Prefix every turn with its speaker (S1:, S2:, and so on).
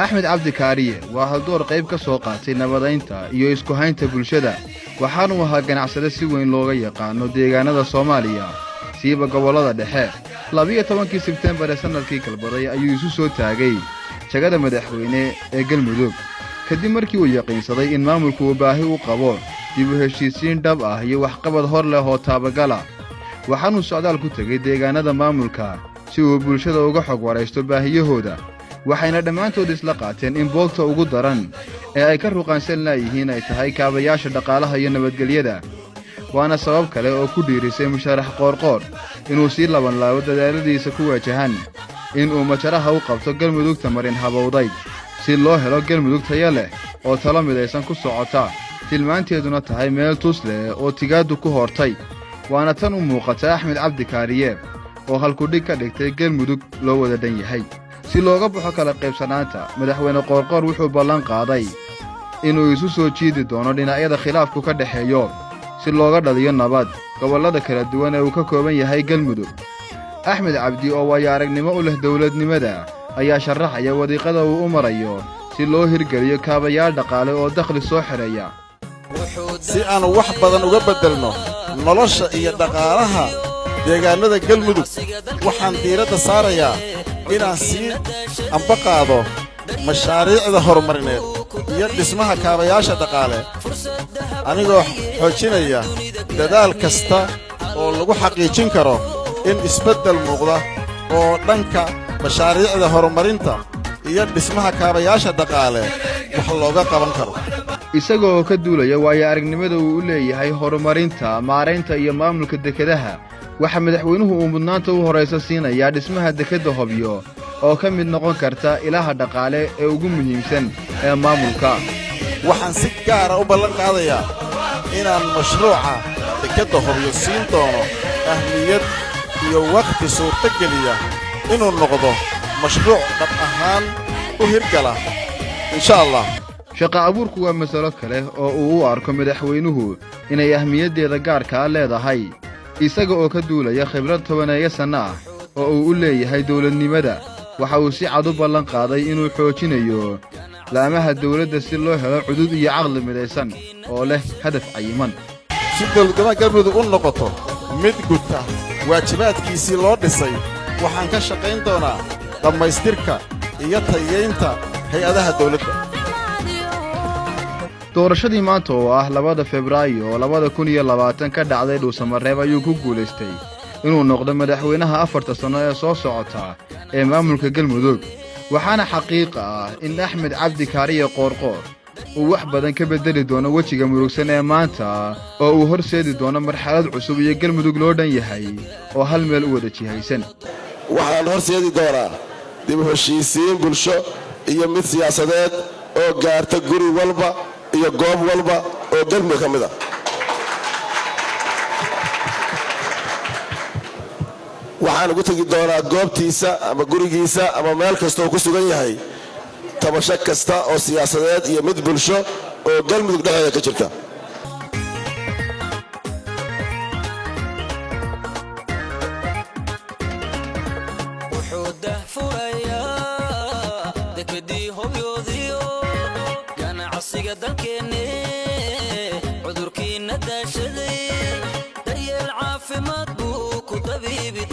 S1: Axmed Cabdi Kaariye waa haldoor qayb ka soo qaatay nabadaynta iyo isku haynta bulshada. Waxaanuu ahaa ganacsade si weyn looga yaqaano deegaanada Soomaaliya, siiba gobollada dhexe. 12-kii Sebtembar ee sannadkii galbaday ayuu isu soo taagay jagada madaxweyne ee Galmudug, kadib markii uu yaqiinsaday in maamulku uu baahi u qabo dib u heshiisiin dhab ah iyo waxqabad hor leh oo taabagala. Waxaanuu socdaal ku tegey deegaanada maamulka si uu bulshada uga xog waraysto baahiyahooda, waxayna dhammaantood isla qaateen in boogta ugu daran ee ay ka ruqaansan laayihiin ay tahay kaabayaasha dhaqaalaha iyo nabadgelyada. Waana sabab kale oo ku dhiirisay musharax Qoorqoor inuu sii labanlaabo dadaaladiisa ku wajahan inuu majaraha u qabto Galmudugta marin habowday, si loo helo Galmudug tayo leh oo talo midaysan ku socota, tilmaanteeduna tahay meel tus leh oo tigaaddu ku hortay. Waana tan u muuqata Axmed Cabdi Kaariye oo halkudhig ka dhigtay Galmudug loo wada dhan yahay. Si looga baxo kala qaybsanaanta, madaxweyne Qoorqoor wuxuu ballan qaaday inuu isu soo jiidi doono dhinacyada khilaafku ka dhexeeyo, si looga dhaliyo nabad gobollada kala duwan ee uu ka kooban yahay Galmudug. Axmed Cabdi oo waayo aragnimo u leh dowladnimada ayaa sharaxaya wadiiqada uu u marayo si loo hirgeliyo kaabayaal dhaqaale oo dakhli soo xidhaya.
S2: Si aannu wax badan uga beddelno nolosha iyo dhaqaalaha deegaannada Galmudug, waxaan diiradda saarayaa inaan sii amba qaado mashaariicda horumarineed iyo dhismaha kaabayaasha dhaqaale, anigoo xoojinaya dadaal kasta oo lagu xaqiijin karo in isbeddel muuqda oo dhanka mashaariicda horumarinta iyo dhismaha kaabayaasha dhaqaale wax looga qaban karo.
S1: Isaga oo ka duulaya waayo aragnimada uu u leeyahay horumarinta, maaraynta iyo maamulka dekedaha, waxaa madaxweynuhu uu mudnaanta u horraysa siinayaa dhismaha dekedda Hobyo oo ka mid noqon karta ilaha dhaqaale ee ugu muhiimsan ee maamulka.
S2: Waxaan si gaara u ballan qaadayaa inaan mashruuca dekedda Hobyo siin doono ahmiyad iyo wakhti suurto geliya inuu noqdo mashruuc dhab ahaan u hirgala, insha Allah.
S1: Shaqa abuurku waa masalo kale oo uu u arko madaxweynuhu inay ahmiyaddeeda gaarkaa leedahay. Isaga oo ka duulaya khibrad 10-eeyo sanno ah oo uu u leeyahay dowladnimada, waxa uu si cad u ballan qaaday inuu xoojinayo laamaha dowladda si loo helo cudud iyo caqli midaysan oo leh hadaf cayiman.
S2: Si dowladgoboleedka Galmudug u noqoto mid guta waajibaadkiisii loo dhisay, waxaan ka shaqayn doonaa dhammaystirka iyo tayeynta hay'adaha dawladda.
S1: Doorashadii maanta oo ah 2-da Febraayo 2020 ka dhacday Dhuusamareeb ayuu ku guulaystay inuu noqdo madaxweynaha 4-ta sanno ee soo socota ee maamulka Galmudug. Waxaana xaqiiqa ah in Axmed Cabdi Kaariye Qoorqoor uu wax badan ka beddeli doono wejiga murugsan ee maanta, oo uu horseedi doono marxalad cusub iyo Galmudug loo dhan yahay oo hal meel u wada jihaysan.
S3: Waxaan horseedi doonaa dib u heshiisiin bulsho iyo mid siyaasadeed oo gaarta guri walba iyo goob walba oo Galmudug ka mid ah. Waxaan ugu tegi doonaa goobtiisa ama gurigiisa ama meel kasta oo ku sugan yahay tabasho kasta oo siyaasadeed iyo mid bulsho oo Galmudug dhexdeeda ka jirta.
S4: Wuxuu dahfurayaa dekedii Hobyoodiyo ganacsiga dalkeenne, cudurkiina daashaday daryeel caafimaad buu ku dabiibi.